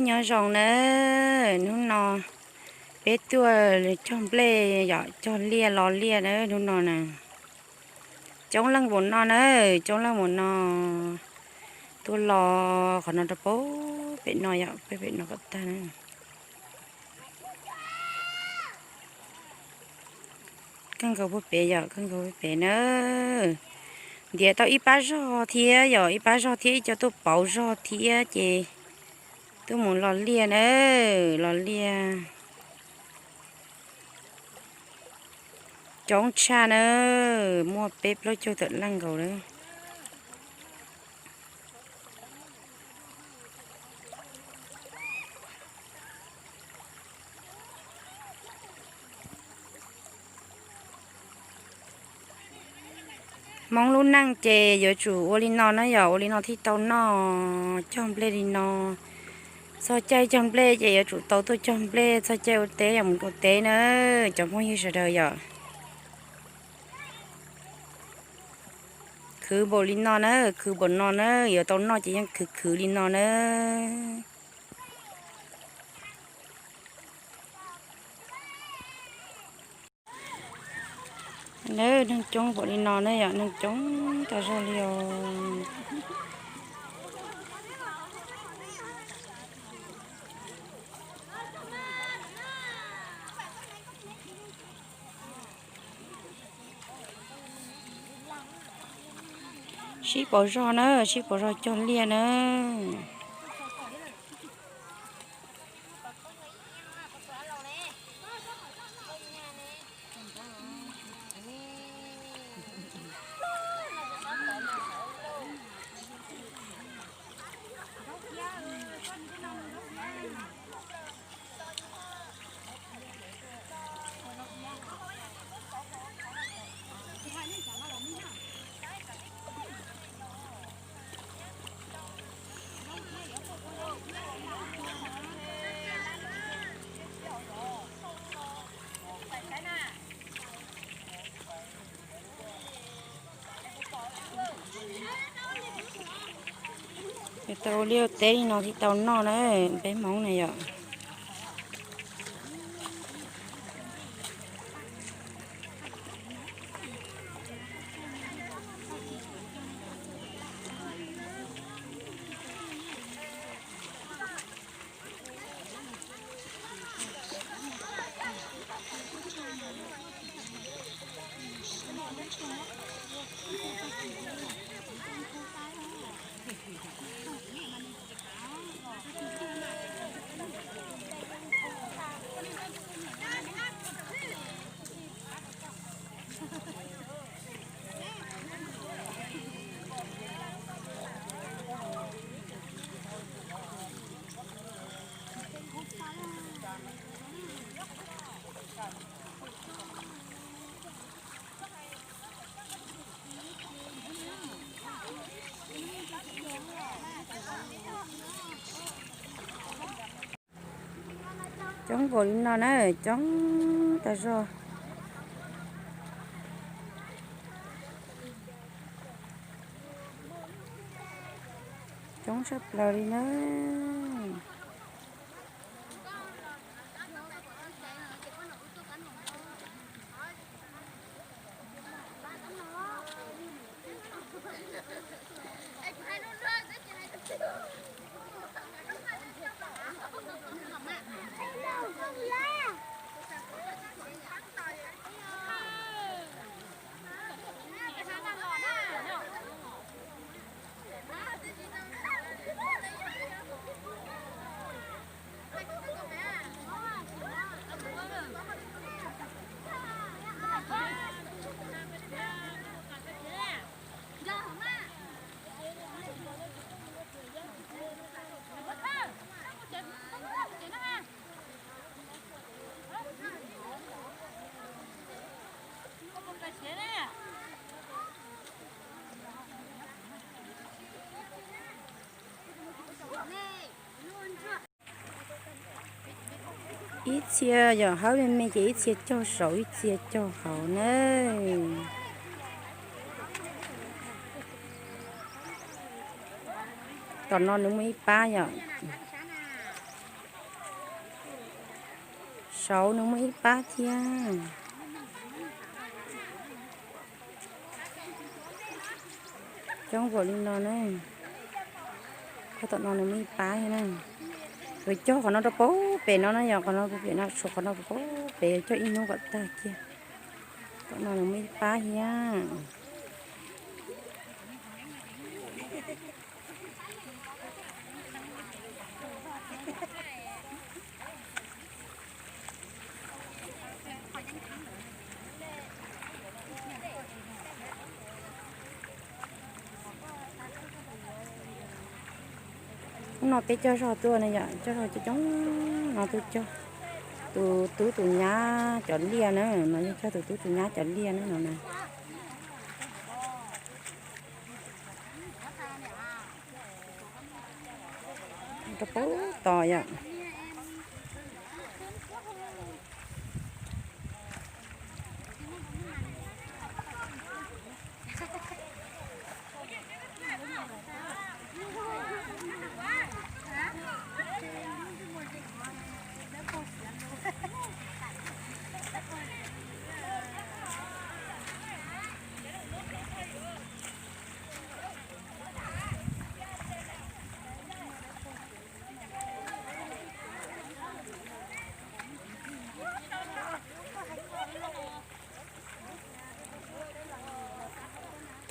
Nyob zoo na, hnub no peb tuaj cog nplej yom, cog liaj los liaj na hnub no na. Coob leej npaum no na, coob leej npaum no. Tuaj los qhov no rau pem no yom, pem no kom tag na. Kawg nkaus puag pem yom, kawg nkaus puag pem na. Ntiav tau ib pab zog thiab yom, ib pab zog thiab ib co tuaj pauv zog thiab ces tuaj mus los liaj na, los liaj. Coob tshaj na, muaj peb plaub caug tawm leej nkaus na. Hmoob lub neej ces yuav tsum ua li no na yom, ua li no thiaj tau noj, cog nplej li no. Txog caij cog nplej ces yuav tsum tau tuaj cog nplej, txog caij ua teb yuav mus ua teb na, cov Hmoob ywg sawv daws yom. Khwv npaum li no na, khwv npaum no na, yuav tau noj ces yeej khwv khwv li no na. Neeg coob npaum li no na yom, neeg coob tas zog li os. Sib pauv zog na, sib pauv zog cog liaj na. Yuav tau ua liaj ua teb li no thiaj tau noj na, peb Hmoob na yom. Coob npaum li no na, coob tas zog. Coob tshaj plaws li na. Ib txhia yog hawb me me ces ib txhia cog saud ib txhia cog hauv na. Tom no nws muaj ib pab yom. Saud nws muaj ib pab thiab. Coob npaum li no na. Qhov tom no nws muaj ib pab thiab na. Yuav cog qhov no rau pem no na, yog qhov no pem no, tshuav qhov no rau pem, cog ib hnub kom tag kiag. Tom no nws muaj ib pab thiab. Hnub no peb cog zog tuaj ne yom, cog zog coob coob no tuaj cog tus tub tus nyab cov liaj na, no yog cog tus tub tus nyab cov liaj na no na. Rau pem tod yom.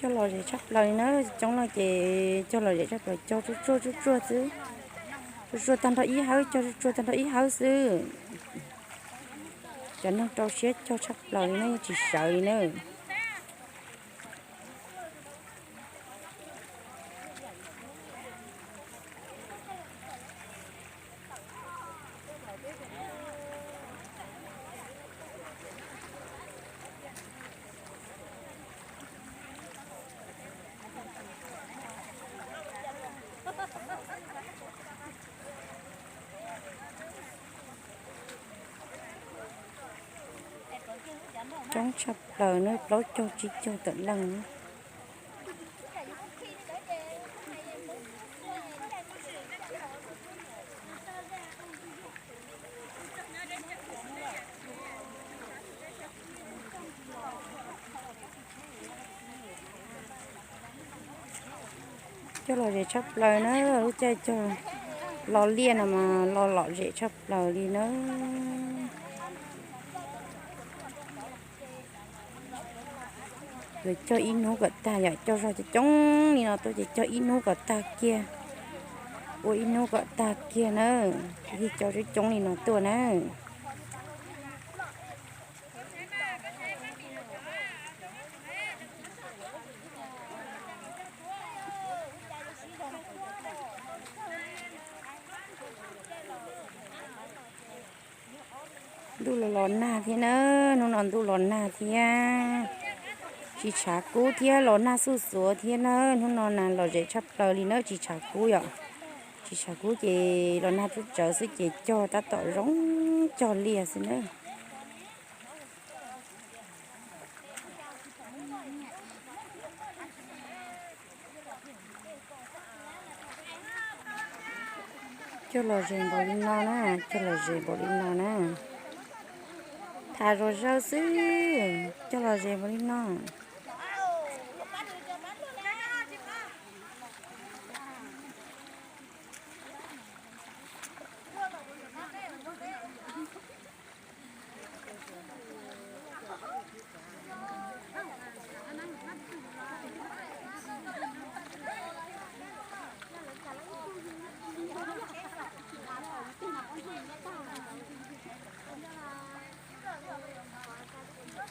Cog lom zem tshaj plaws li na, coob no ces cog lom zem tshaj plaws, cog tsuj tsuag tsuj tsuag xwb. Tsuj tsuag tag nrho ib hawb, cog tsuj tsuag tag nrho ib hawb xwb. Cov neeg rau siab cog tshaj plaws li na, yeej tsis sawv li na. Coob tshaj plaws na, plaub caug tsib caug tawm leej na. Cog lom zem tshaj plaws na, lub caij cog lo liaj no mas lo lom zem tshaj plaws li na. Yuav cog ib hnub kom tag, yam cog zog coob coob li no tuaj ces cog ib hnub kom tag kiag, ua ib hnub kom tag kiag na, thiaj cog coob coob li no tuaj na. Ntuj los los nag thiab na, hnub no ntuj los nag thiab. Tsis tshav kub thiab, los nag xuj xuav thiab na, hnub no na lom zem tshaj plaws li na, tsis tshav kub yom. Tsis tshav kub ces los nag tub tsawv xwb ces cog tab tom zoo cog liaj xwb na. Cog lom zem npaum li no na, cog lom zem npaum li no na. Tham zom zaws xwb, cog lom zem npaum li no.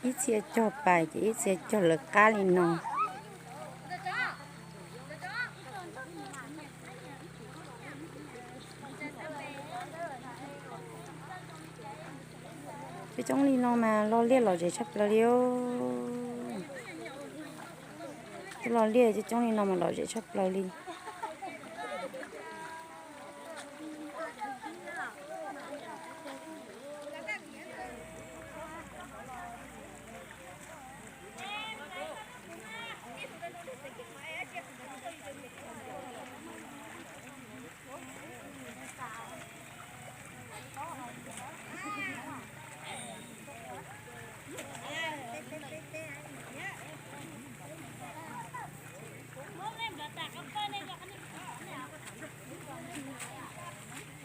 Ib txhia cog pais ces ib txhia cog lawv qab li no. Coob coob li no mas lo liaj lom zem tshaj plaws li. Cov lo liaj coob coob li no mas lom zem tshaj plaws li.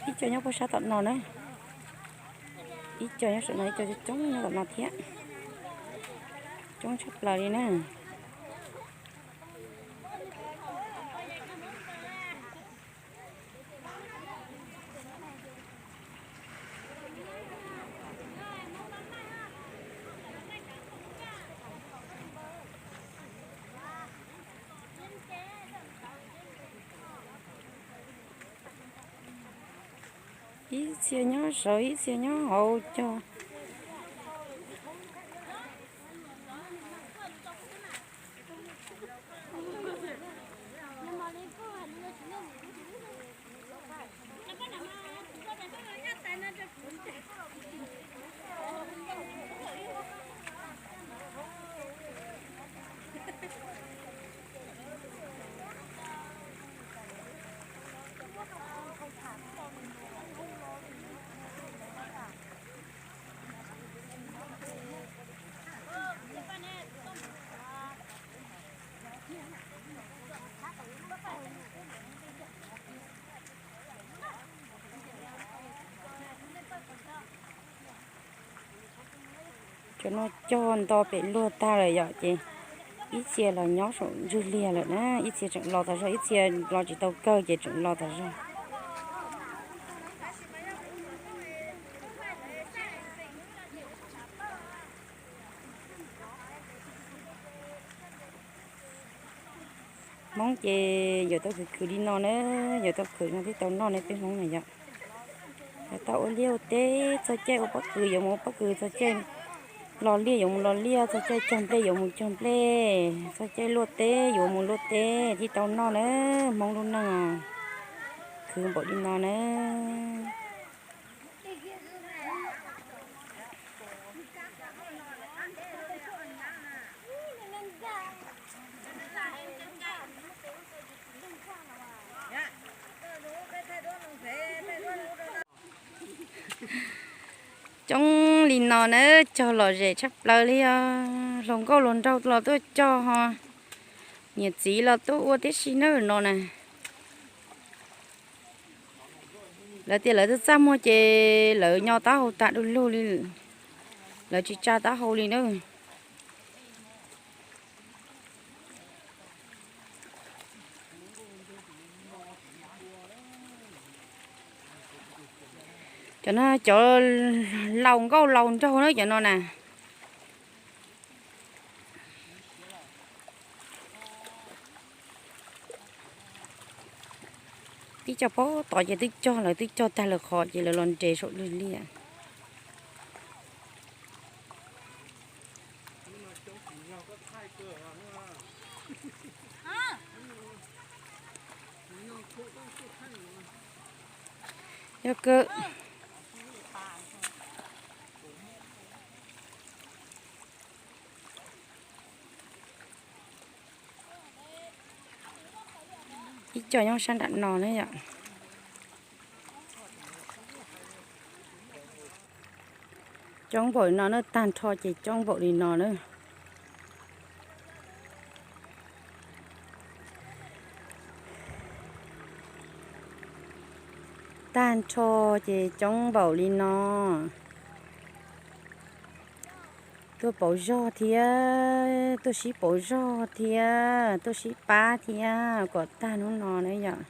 Ib co nyob puag sab tom no na. Ib co nyob saum no, ib co coob nyob tom no thiab. Coob tshaj plaws li na. Ib txhia nyob saud, ib txhia nyob hauv cog. Cov no cog nto pem luag tag lawm yom, ces ib txhia los nyob saum ntswg liag lawm na, ib txhia tseem los tas zog, ib txhia los tsis tau kawg ces tseem los tas zog. Hmoob ces yuav tau khwv khwv li no na, yuav tau khwv no thiaj tau noj ne peb Hmoob na yom. Yuav tau ua liaj ua teb, txog caij ua pob kws yuav mus ua pob kws, txog caij los liaj yuav mus los liaj, txog caij cog nplej yuav mus cog nplej, txog caij luaj teb yuav mus luaj teb thiaj tau noj na. Hmoob lub neej khwv npaum li no na. Coob li no na, cog lom zem tshaj plaws li os. Hluas nkauj hluas nraug los tuaj cog ho niam txiv los tuaj ua tib si nawb no na. Lawv tias lawv txaj txaj muag ces lawv nyo taub hau tas du lug li, lawv tsis tsa taub hau li na. Cov no cov laus nkauj laus nraug na cov no na. Ib co pob tod ces twb cog, lawv twb cog tag lawv qhov ces lawv los nres saum lwg liaj. Yog kawg. Ib co nyob sab nram no na yom. Coob npaum li no na, tag nrho ces coob npaum li no na. Tag nrho ces coob npaum li no. Tuaj pauv zog thiab, tuaj sib pauv zog thiab, tuaj sib pab thiab kom tag hnub no na yom.